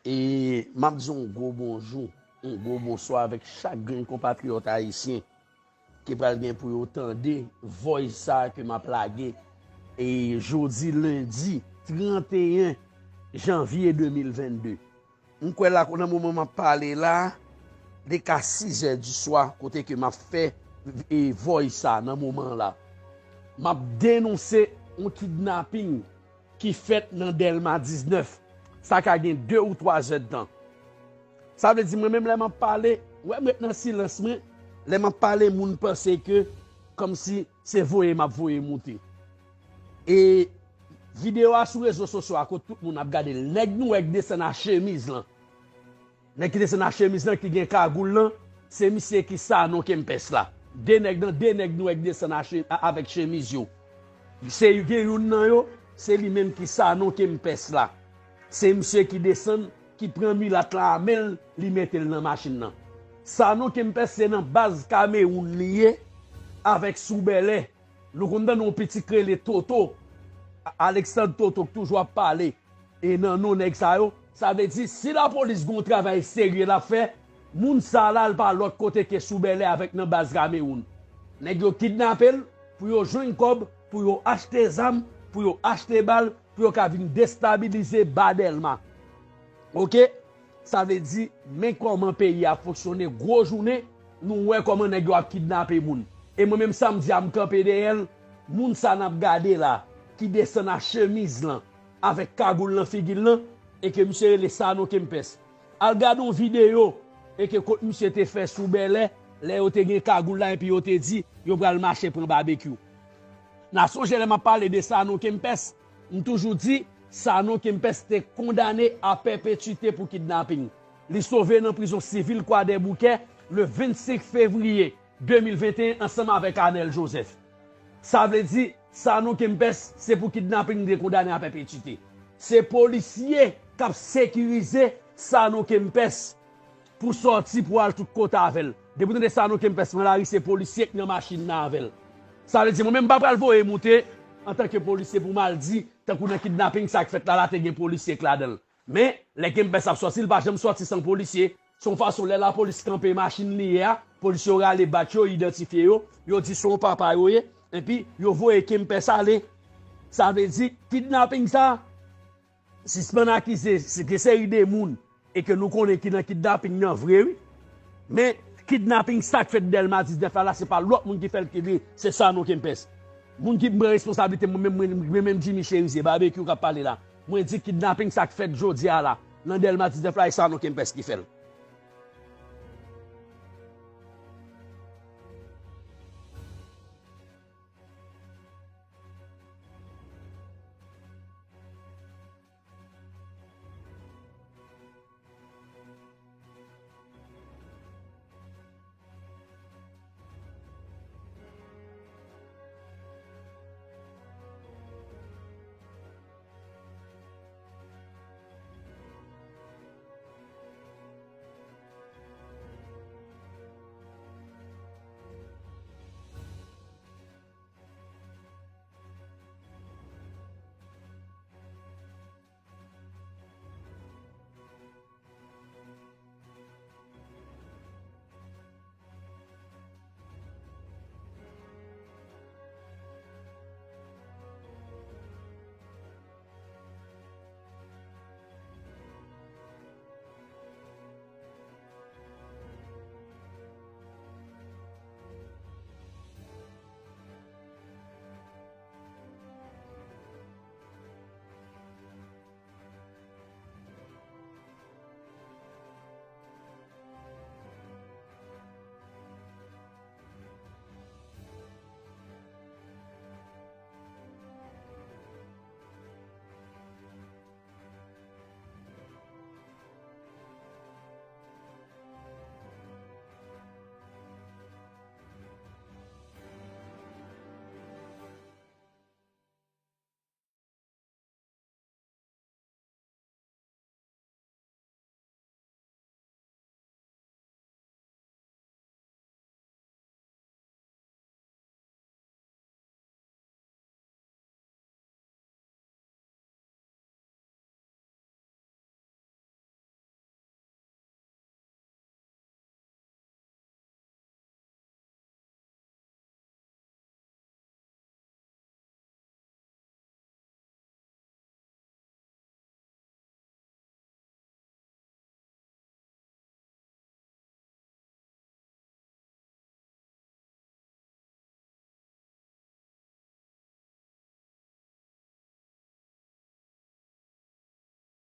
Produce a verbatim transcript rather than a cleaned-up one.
E m ap di yon gwo bonjou, yon gwo bonswa avèk chak grenn konpatriyòt ayisyen ki pral gen pou yo tande voice sa ke m ap lage. E jodi lendi trannteyen janvye de mil vennde. M kwè la, nan moman m ap pale la, li ka sizè di swa, kote ke m ap fè, e, voice sa nan moman la. M ap denonse yon kidnaping ki fèt nan Dèlma diznèf. Sa ka gen de ou twa zè d tan. Sa vle di, mwen menm, lè m ap pale, w wè m ret nan silans mwen, lè m ap pale, moun panse ke kòmsi se voye m ap voye moute. E videyo a sou rezo sosyo a, kote tout moun ap gade l, nèg nou wè k desann a chemiz lan. Nèg ki desann a chemiz lan, ki gen kagoul lan, se misye ki Sanon Kempès la. De nèg nan, de nèg nou wè k desann a che-, a-, avèk chemiz yo. Se gen youn nan yo, se li menm ki Sanon Kempès la. Se misye ki desann, ki pran milat lan a men l, li mete l nan machin nan. Sanon Kempès se nan baz Kamewoun li ye, avèk Sou Bèlè. Nou konn tande yon pitit k rele Toto, Alexandre Toto, k toujou ap pale e nan non nèg sa yo. Sa vle di, si lapolis gen yon travay serye l ap fè, moun sa la, l pa lòt kote ke Sou Bèlè avèk nan baz Kamewoun. Nèg yo kidnape l pou yo jwenn kòb, pou yo achte zam, pou yo achte bal, pou yo ka vin destabilize ba Dèlma. Oke? Sa vle di, men kòman peyi a fonksyone, gwo jounen, nou wè kòman nèg yo ap kidnape moun. E mwen menm, sa m di a, m kanpe dèyè l, moun sa n ap gade la, ki desann a chemiz lan, avèk kagoul nan figi l lan, e ke misye rele Sanon Kempès. Al gade yon videyo, e ke kot misye te fè Sou Bèlè, lè yo te gen kagoul la, epi yo te di, yo pral mache pran babekyou. N a sonje lè m ap pale de Sanon Kempès, m toujou di, Sanon Kempès te kondane a pèpetwite pou kidnaping. Li sove nan prizon sivil Kwadèboukè le vennsenk fevriye de mil venteyen ansanm avèk Anèl Jozèf. Sa vle di, Sanon Kempès, se pou kidnaping li te kondane a pèpetwite. Se polisye k ap sekirize Sanon Kempès pou sòti, pou al tout kote avè l. Depi w tande Sanon Kempès pran lari, se polisye k nan machin nan avè l. Sa vle di, mwen menm, m pa pral voye moute antanke polisye pou m al di, tankou nan kidnaping sa k fèt la, la te gen polisye k ladan l. Men, lè Kempès ap sòti, l pa janm sòti san polisye. Se yon fason, lè lapolis kanpe machin li ye a, polisye yo rale badj yo, idantifye yo, yo di se yon papa yo ye, epi yo voye Kempès ale. Sa vle di, kidnaping sa, sispann akize se gen seri de moun e ke nou konnen ki nan kidnaping nan vre, wi. Men, kidnaping sa k fèt Dèlma diznèf la, la, se pa lòt moun ki fè l, ki li, se Sanon Kempès. Moun ki pran responsablite, mwen menm, mwen, mwen menm Jimmy Cherizier, Babekyou k ap pale la. Mwen di kidnaping sa k fèt jodi a la, nan Dèlma diznèf la, e Sanon Kempès ki fè l.